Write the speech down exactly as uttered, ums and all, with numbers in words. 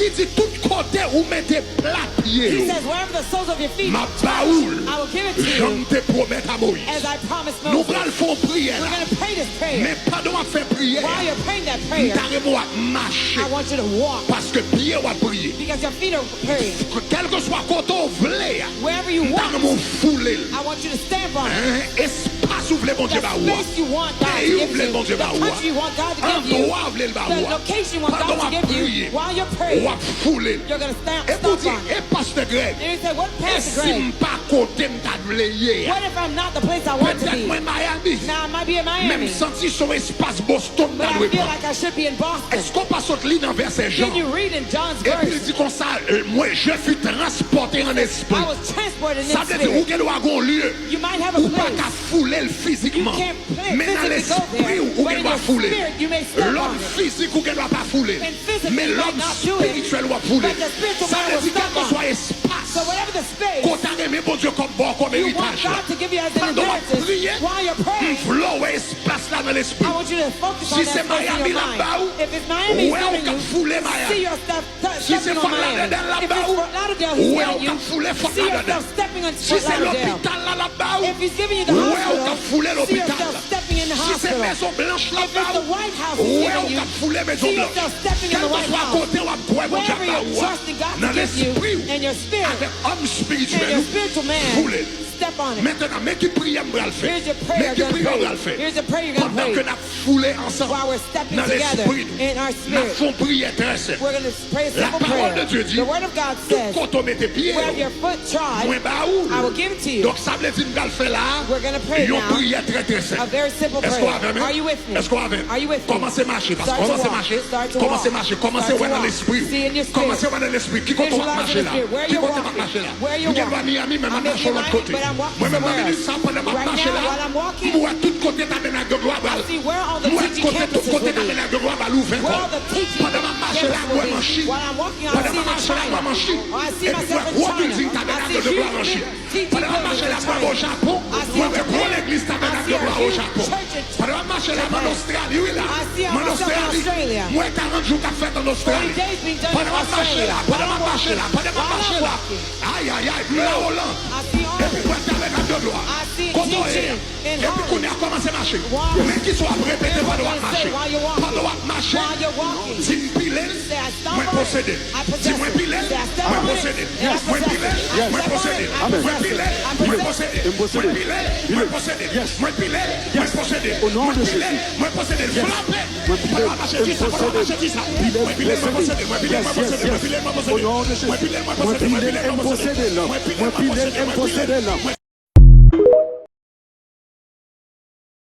Li di, tout kote ou mete pla pye w, m ap ba ou l, jan m te pwomèt a Moyiz. Nou pral fè yon priyè la. Men pandan w ap fè priyè a, m ta renmen w ap mache, paske pye w ap priye. Kèlkeswa kote w vle a, m ta renmen w foule l. Espas ou vle Bondye ba ou a, peyi ou vle Bondye ba ou a, andwa ou vle l ba ou a, pandan w ap priye, w ap foule l. Epi w di, e Pastè Greg, e si m pa kote m ta vle ye a? Petèt mwen Miami, men m santi se yon espas Boston m ta dwe pran. Èske w pa sot li nan vèsè Jan? Epi l di konsa, mwen, je fus transporté en esprit. Sa vle di, ou gen dwa gen yon lye, ou pa ka foule l fizikman. Men nan lespri w, ou gen dwa foule l. Lòm fizik, ou gen dwa pa foule l. Men lòm espirityèl, w ap foule l. Sa vle di, kèlkeswa espas ke w ta renmen Bondye kòm ba w kòm eritaj la, pandan w ap priye, m vle w wè espas la nan lespri w. Si se Miami l ap ba ou, wè w k ap foule Miami. Si se Fort Lauderdale l ap ba ou, wè w k ap foule Fort Lauderdale. Si se lopital la l ap ba ou, wè w k ap foule lopital la. Si se Mezon Blanch l ap ba ou, wè w k ap foule Mezon Blanch. Kèlkeswa kote w ap kwè Bondye ap ba ou a, nan lespri w, avèk òm espirityèl ou, foule l. Mentenan, men ki priyè m pral fè. Men ki priyè w pral fè. Pandan ke n ap foule ansanm nan lespri nou, n ap fè yon priyè trè senp. La parole de Dieu dit, tout kote w mete pye w, mwen ba ou l. Donk, sa vle di n pral fè la a yon priyè trè, trè senp. Èske w avè m? Èske w avè m? Kòmanse mache, pastè. Kòmanse mache. Kòmanse mache. Kòmanse wè nan lespri w. Kòmanse wè nan lespri. Ki kote w ap mache la? Ki kote m ap mache la? M gen dwa Miami, men m ap mache yon lòt kote. Mwen menm nan minit sa, pandan m ap mache la, m wè tout kote tabènak de glwa pral. M wè kote, tout kote tabènak de glwa pral ouvè kò l. Pandan m ap mache la, m wè manchi. Pandan m ap mache la, m wè manchi. Epi m wè gwo bilding tabènak de glwa manchi. Pandan m ap mache la, m wè o Japon. M wè gwo legliz tabènak de glwa o Japon. Pandan m ap mache la, m ann Ostrali, wi la. M ann Ostrali. M wè karant jou k ap fèt ann Ostrali. Pandan m ap mache la, pandan m ap mache la, pandan m ap mache la. Ayayay, m nan Oland. Epi m wè tabènak de glwa. Kote w ye a? Epi kounye a kòmanse mache. Men kisa w ap repete pandan w ap mache. Pandan w ap mache, di m pile l, mwen posede l. Di mwen pile l, mwen posede l. Mwen pile l, mwen posede l. Mwen pile l, mwen posede l. Mwen pile l, mwen posede l. Mwen pile l, mwen posede l. Mwen pile l, mwen posede l. Frape. Pandan w ap mache, di sa. Pandan w ap mache, di sa. Mwen pile l, mwen posede l. Mwen pile l, mwen posede l. Mwen pile l, mwen posede l. Mwen pile l, mwen posede l. Mwen pile l, mwen posede l. Mwen pile l, mwen posede l.